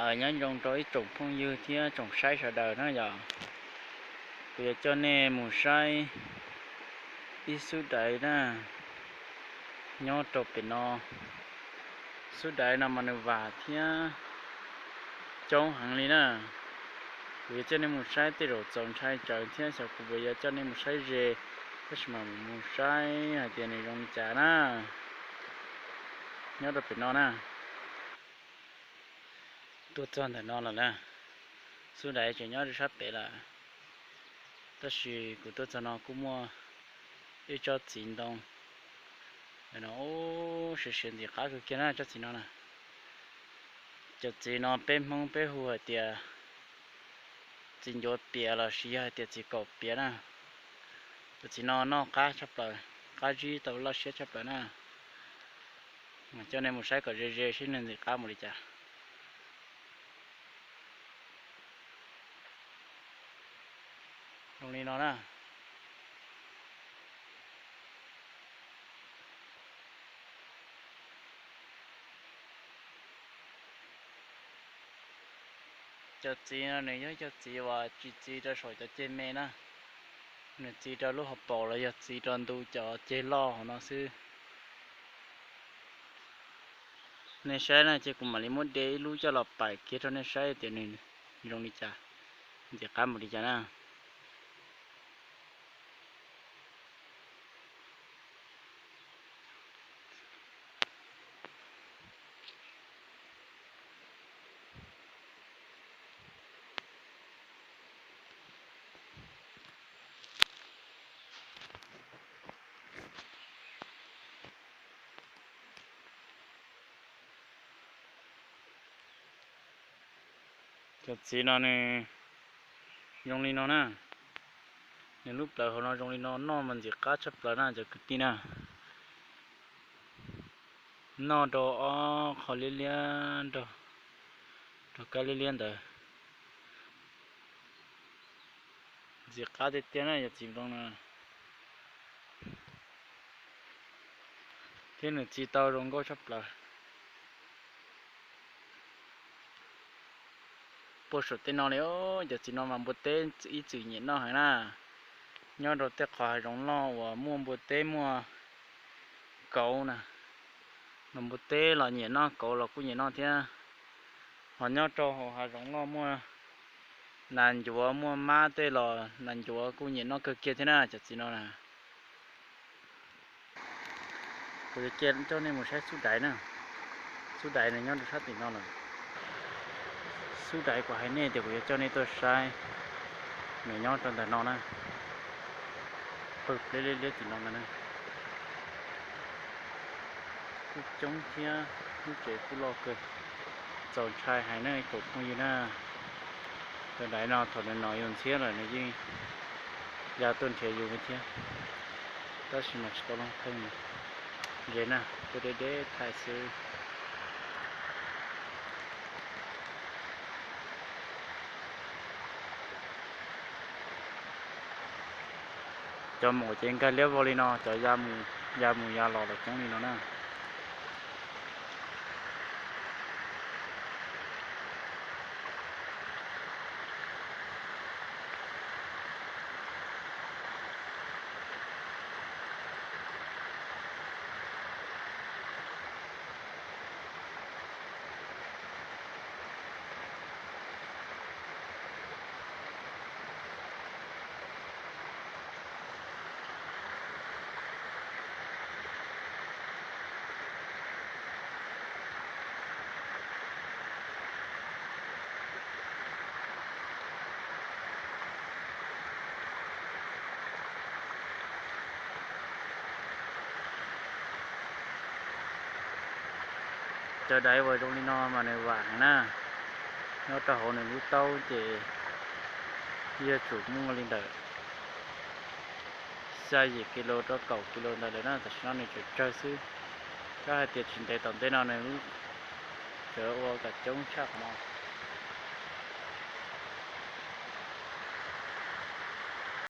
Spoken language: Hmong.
Nyob zoo rau ib tsoom phooj ywg thiab tsoom saib sawv daws na yom. Kuv yuav coj nej mus saib ib xub daiv na, nyob rau pem no. Xub daiv no mas nws vam thiab coob heev li na. Kuv yuav coj nej mus saib tej zaum txaus ntshai tsawv thiab xyov kuv puas yuav coj nej mus saib ze, tab sis mas mus saib hais tias nws zoo li cas na. Nyob rau pem no na. Tuaj txog ntawm no lawm na, xub daiv tseem nyob rau sab pem lawm, tab sis kuv tuaj txog no kuj muaj ib tsob txiv ntoo no, siav siav ntxim qab kawg kiag na tsob txiv no na. Cov txiv no peb Hmoob peb hu hais tias txiv ncuav pias los sis yog hais tias txiv kaum pias na. Cov txiv no noj qab tshaj plaws, qab zib tau loj siab tshaj plaws na. Coj nej mus saib kom ze ze seb nws ntxim qab mus li cas. Zoo li no na. Cov txiv no nws yog cov txiv uas tsis txi rau saum cov ceg me na, nws txi rau lub hauv paus los yog txi rau ntu cov ceg loj hauv no xwb. Nej saib na ces kuv mam li muab de ib lub coj los pais kiag rau nej saib tias nws zoo li cas, ntxim qab npaum li cas na. Cov txiv no nws zoo li no na, nws lub plawv hauv no zoo li no, noj mas ntxim qab tshaj plaws na cov kwv tij na. Noj rau ob qho liab liab, rau kab liab liab ntawd. Ntxim qab tiag tiag na yog txiv ntoo no, thiab nws txi tau zoo nkauj tshaj plaws. Puag saum tej no li, cov txiv no mas npua teb ib txwm nyiam noj heev na. Nyob rau tej qhov hav zoov loj uas muaj npua teb muaj kauv na, los npua teb los nyiam noj, kauv los kuj nyiam noj thiab. Ho nyob rau hauv hav zoov loj muaj nas ncuav muaj mab tej los nas ncuav kuj nyiam noj kawg kiag thiab na cov txiv no na. Kuv yuav coj nej mus saib xub daiv na. Xub daiv nws nyob rau sab tim no lawm. Xub daiv kuv hais nej tias kuv yuav coj nej tuaj saib, nws nyob rau ntawm no na. Pawg pliab liab liab tim no ntag na. Kuj coob thiab lub tsev kuj loj kawg, txaus ntshai heev na ib tsoom phooj ywg na. Cov daiv no thaum nws nom yus ntxhiab lawm nws yeej ya tuaj nrhiav yus li thiab, tab sis mas tsis tau loo pheej ze na, tuaj deb deb thaij xwb. Cov maum ces nkag liab vog li no, cov ya mus ya los los coob li no na. Cov daiv uas zoo li no mas nws vam heev na, nyob rau hauv nws lub taub ces yuav tsum muaj li ntawm xya yim kis lus rau kaum kis lus ntawd lawm na, tam sim no nws tseem tsawg xwb. Kab hais tias tsis ntev tom ntej no nws lub tsev ua kom coob tshaj qhov no.